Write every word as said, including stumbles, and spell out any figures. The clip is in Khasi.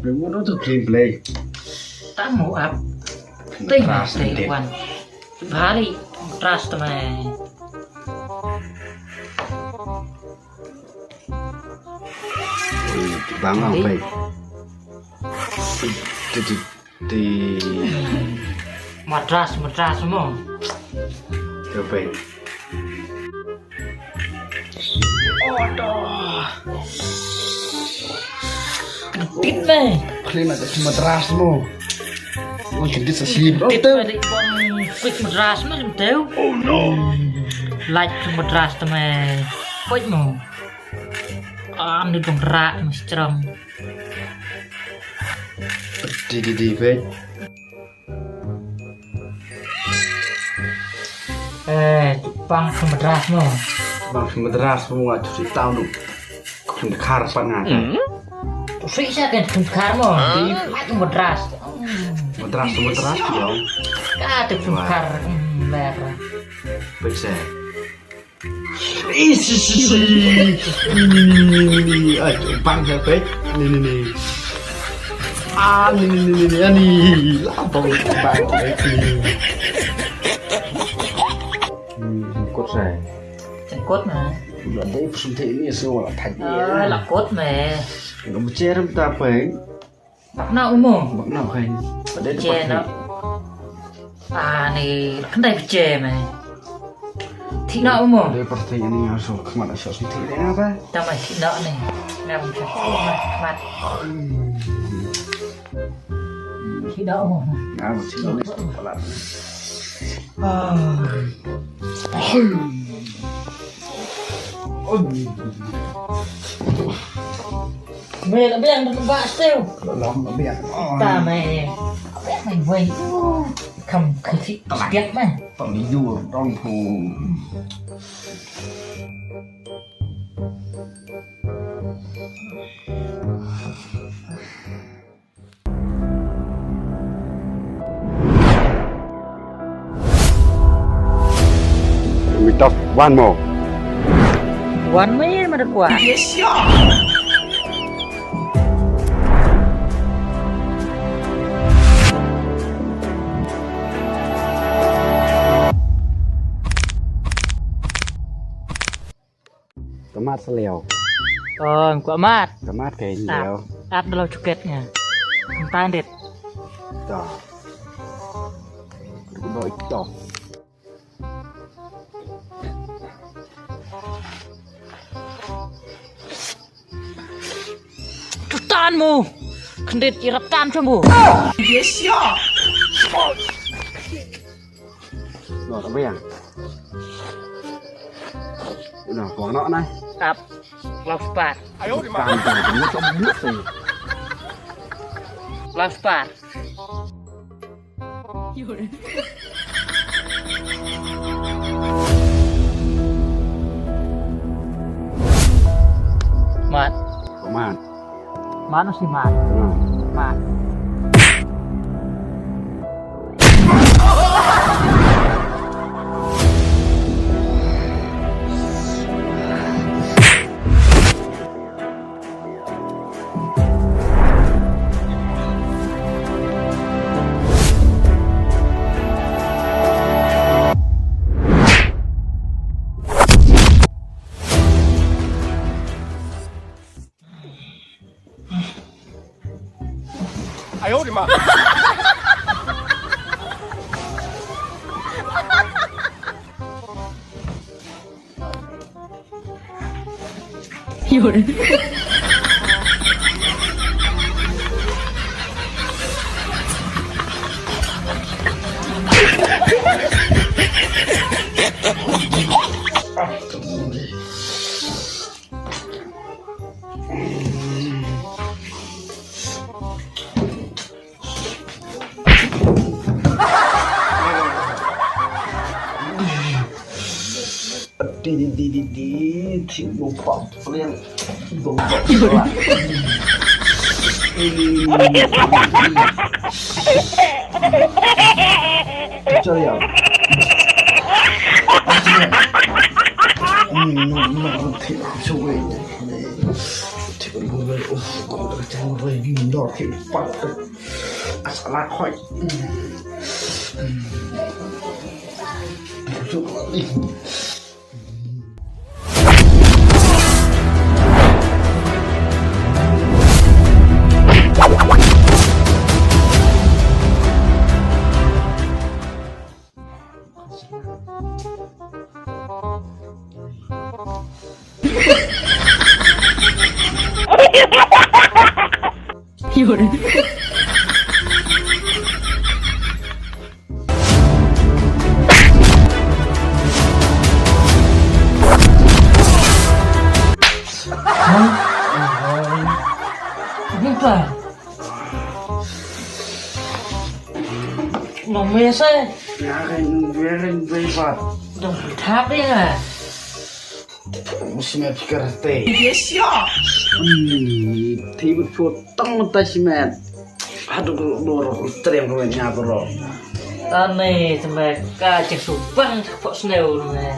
Mo to play play. Tam mo ap. Ting matras te wan. Bhari matras te mai. Bang apa? Ti, ti, ti. Matras, matras mo. Apa? Aduh. Kredit me. Klim ada matras mo. Mo kredit sa slip. Kredit me dik bong. Quick matras mo lim teu. Oh no. Like matras te me. Quick mo. Am ni bong rak mo strong. Di di di peit. Eh, bang sa matras mo. Bang sa matras mo nga tu si tau nu. Kum khar pan nga. Tu si sa kan kum khar mo. Di mat matras. Matras matras yo. Ka tu kum khar. Mer. Peit sa. Ih, si, si, si. Ni, ni, ni, ni, ni, ni. Ai, bang sa peit. Ni, ni, ni. Ah, ni, ni, ni, ni, ni. Ah, ni. Lah, bang, bang, bang. Ni. Hmm, sangkut sa. Sangkut na. Lah, dei phew shynna ni so lah thait. Ah, lah kut me. Ngam cher ta peit. Bak na umo. Bak na kai. Pada je na. Ah, ni kendai pece me. Thik na umo. Dei pasti ini yang so kemat so siti ni apa? Tambah thik na ni. Ngam thik na kemat. Thik na umo. Ngam thik na ni. Ah. Me la biang da ba stew. Lam la biang. Ta me. Biang me wei. Kam kiti. Tiap me. Pang yur dong pu. Wan mo. Wan mo ye ma da kwah. Yes, sir. Ka mat sa leo. Oh, kwah mat. Ka mat ka leo. Ap da lo chuket nga. Kumta dit. Da. Do ito. Tutan mo. Kendit irap tan mo. Yes, ya. Noh, ta biang. Noh, buang noh nai. Ap. Langspat. Ayo di mana? Langspat. Mat. Mat. Mano si Mat? Mat. Di, di, di, di, di, di, di, di, di, di, di, di, Nong me se. Nga kan wearing break. Dong thap ya. Smet karate. Yes ya. Hmm, tiba potong mata smet. Aduh, dor triang ko nya bro. Tane smet ka cek subang kok snew ne.